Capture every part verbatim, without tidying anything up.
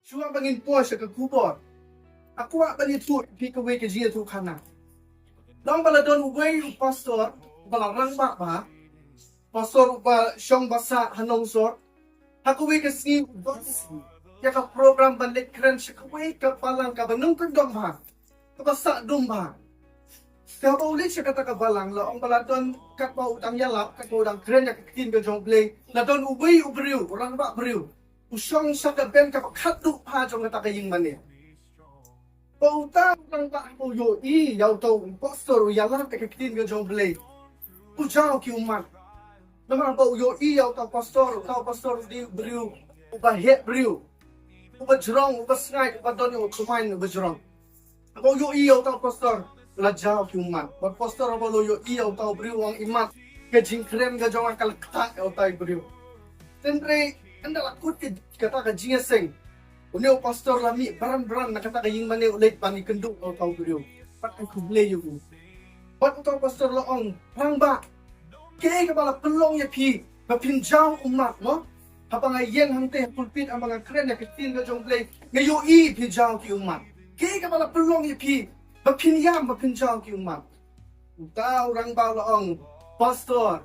Shuwa ba ngin poi sha ka khubor, nga kwah ban ïathuh ïa phi kawei ka jingïathuhkhana. Long ba la don uwei u pastor uba la rangbah bha, pastor uba shong ba sah ha Nongsor. Ha kawei ka sngi u don ïa ka program ban leit kren sha kawei ka balang kaba nongkyndong bha, kaba sah dum bha. Haba u leit sha kata ka balang, la ong ba la don, katba u dang ïalap, katba u dang kren ïa ka ktien ka jong U Blei, la don uwei u briew, u rangbah briew, u shong sha ka bench kaba khatduh bha jong kata ka ïing mane. Ba uta u rangbah haba u ïohi ïa uta u pastor u ïalap ïa ka ktien ka jong U Blei, u jaw ki ummat. Namar ba u ïohi ïa uta u pastor, uta u pastor u dei u briew uba heh briew, uba jrong, uba sngaid, uba don ïa u thymmai uba jrong. Haba u ïohi ïa uta u pastor, la jaw ki ummat. Bad pastor haba u ïohi ïa uta u briew u ong, i mat, ka jingkren ka jong nga ka la ktah ïa uta u briew. Hynrei ynda la kut kata ka jingïaseng, une u pastor la mih bran bran na kata ka ïing mane, u leit ban ïakynduh ïa uta u briew bad ai khublei ïa u. Bad uta u pastor la ong, rangbah, kaei kaba la pynlong ïa phi ba phin jaw ummat, mo? Haba nga ïeng hangtei ha pulpit, haba nga kren ïa ka ktien ka jong U Blei, nga ïohi phi jaw ki ummat. Kaei kaba la pynlong ïa phi ba phin ïam, ba phin jaw ki ummat? Uta u rangbah la ong, pastor,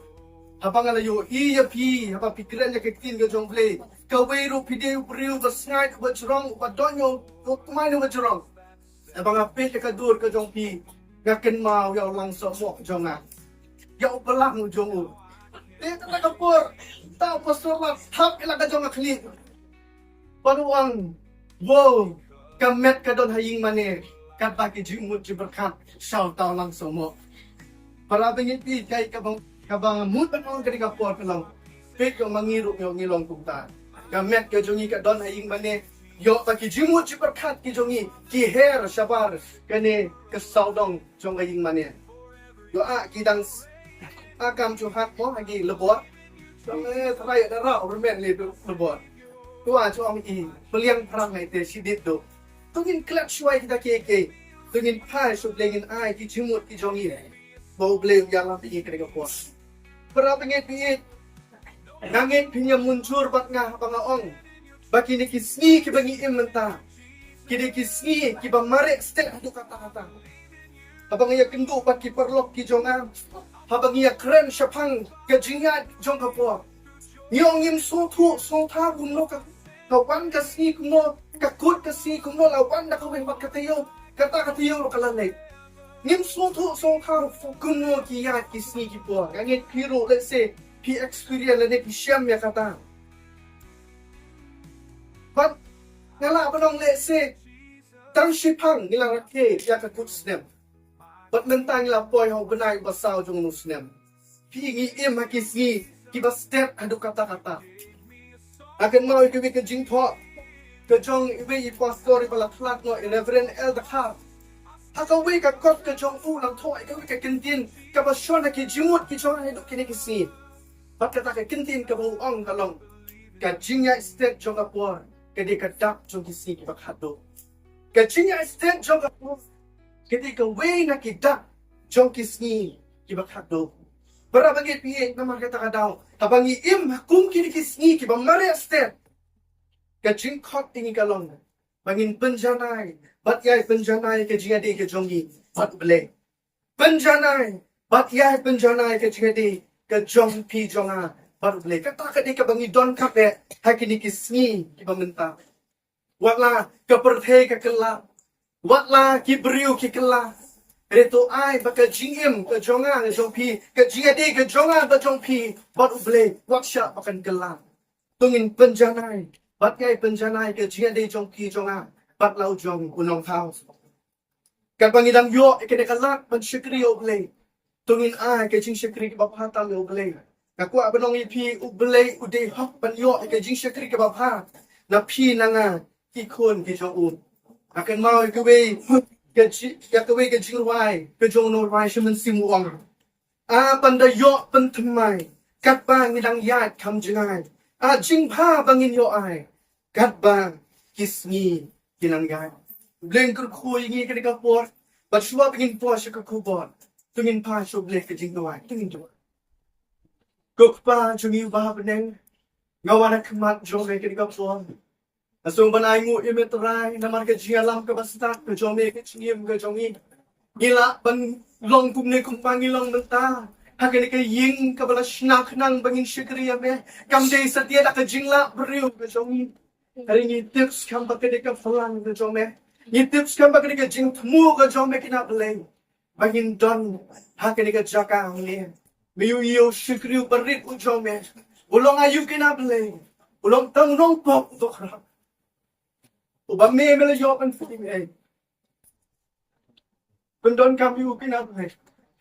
haba nga la ïohi ïa phi haba phi kren ïa ka ktien ka jong U Blei, kawei ruh phi dei u briew uba sngaid, uba jrong, uba don ïa u thymmai uba jrong. Haba nga peit ïa ka dur ka jong phi, nga kynmaw ïa u langsohmoh jong nga, ïa u balang u jong u. Te kata ka por, uta u pastor la thap ïa la ka jong ka khlieh. Bad u ong, wow, ka met ka don ha ïing mane katba ki jingmut jingpyrkhat sha uta u langsohmoh. Para bangeit, phi, kaei kaba, kaba mut ban ong ha kane ka por ka long, peit, ïoh ma ngi ruh ïoh ngi long kumta. Ka met ka jong ngi ka don ha ïing mane, ïoh ba ki jingmut jingpyrkhat ki jong ngi ki her shabar kane ka sawdong jong ka ïing mane. Ïoh, ah, ki dang s-, ah, kam ju hat mo ha ki lebor. Jong, eh, trai da rau remen le tu lebor. Tu ah, jong i peliang perang ngai te sidit do. Tu ngin klet shuwa kita kiei kiei. Tu ngin phai sha U Blei, ngin ai ki jingmut ki jong ngi, ba U Blei un ïalam ïa ngi ha kane ka por. Para bangeit, phi, nga ngeit phin ïa mynjur bad nga haba nga ong ba kine ki sngi kiba ngi im mynta, kine ki sngi kiba mareh stet haduh katta katta. Haba ngi ïakynduh bad ki paralok ki jong nga, haba ngi ïakren shaphang ka jingïaid jong ka por, ngi ong ngim sngewthuh sngewthaw kumno ka, ka wan ka sngi kumno, ka kut ka sngi kumno, la wan da kawei pat ka taïew, kata ka taïew ruh ka la leit. Ngim sngewthuh sngewthaw kumno ki ïaid ki sngi ki por. Nga ngeit phi ruh lehse phi experience lane phi shem ïa kata. Bad nga lah ban ong lehse tang shiphang ngi la rakhe ïa ka kut snem. Bad mynta ngi la poi ha u bnai uba saw jong une u snem. Phi, ngi im ha ki sngi kiba stet haduh katta katta. Nga kynmaw ïa kawei ka jingthoh ka jong iwei i pastor iba la khlad noh, i Reverend L. Dkhar. Ha kawei ka kot ka jong u u la thoh ïa kawei ka kyntien kaba shon ha ki jingmut ki jong nga haduh kine ki sngi. Bad kata ka kyntien kaba u ong ka long, ka jingïaid stet jong ka por ka dei ka dak jong ki sngi kiba khatduh. Ka jingïaid stet jong ka por ka dei kawei na ki dak jong ki sngi kiba khatduh. Para bangeit, phi, namar kata ka daw, haba ngi im ha kum kine ki sngi kiba mareh stet, ka jingkhot ïa ngi ka long ba ngin pynjanai bad ïai pynjanai ka jingïadei ka jong ngi bad U Blei. Pynjanai bad ïai pynjanai ka jingïadei ka jong phi jong nga bad U Blei. Kata ka dei kaba ngi donkam eh ha kine ki sngi kiba mynta. Wat la ka pyrthei ka kylla, wat la ki briew ki kylla, hynrei to ai ba ka jingim ka jong nga ka jong phi, ka jingïadei ka jong nga ka jong phi bad U Blei, wat shah ba kan kylla. To ngin pynjanai bad ïai pynjanai ka jingïadei jong phi jong nga bad la u jong u nongthaw. Katba ngi dang ïoh ïa kane ka lad ban shakri ïa U Blei, to ngin ai ka jingshakri kaba bha tam ïa U Blei. Nga kwah ban ong ïa phi, U Blei u dei hok ban ïoh ïa ka jingshakri kaba bha na phi na nga, ki khun ki jong u. Nga kynmaw ïa kawei ka ji-, ïa kawei ka jingrwai ka jong u nongrwai Shyman Syiem, u ong, a, ban da ïoh pynthymmai katba ngi dang ïaid kham jngai, a, jingbha ba ngin ïoh ai katba ki sngi ki nang ïaid. U Blei un kyrkhu ïa ngi ha kane ka por. Bad shuwa ba ngin poi sha ka khubor, to ngin phai sha U Blei ha ka jingduwai. To ngin duwai. Ko Kpa jong ngi uba ha bneng, nga wan ha khmat jong me ha kane ka por. Nga sngewbha ban ai nguh ïa me Trai namar ka jingïalam kaba stad ka jong me ha ka jingim ka jong ngi. Ngi lah ban long kumne kumba ngi long mynta ha kane ka ïing kaba la shna khnang ba ngin shakri ïa me. Kam dei satia da ka jinglah briew ka jong ngi. Hynrei ngi tip skhem ba ka dei ka plang ka jong me. Ngi tip skhem ba ka dei ka jingthmu ka jong me kine ki Blei. Ba ngin don ha kane ka jaka hangne. Me ïohi ïa u shakri uba rit u jong me. U long aïu kine ki Blei? U long tang u nongpop u dohkha uba me me la ïoh ban pyndonkam ïa u kine ki Blei.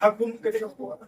Ha kum kane ka por.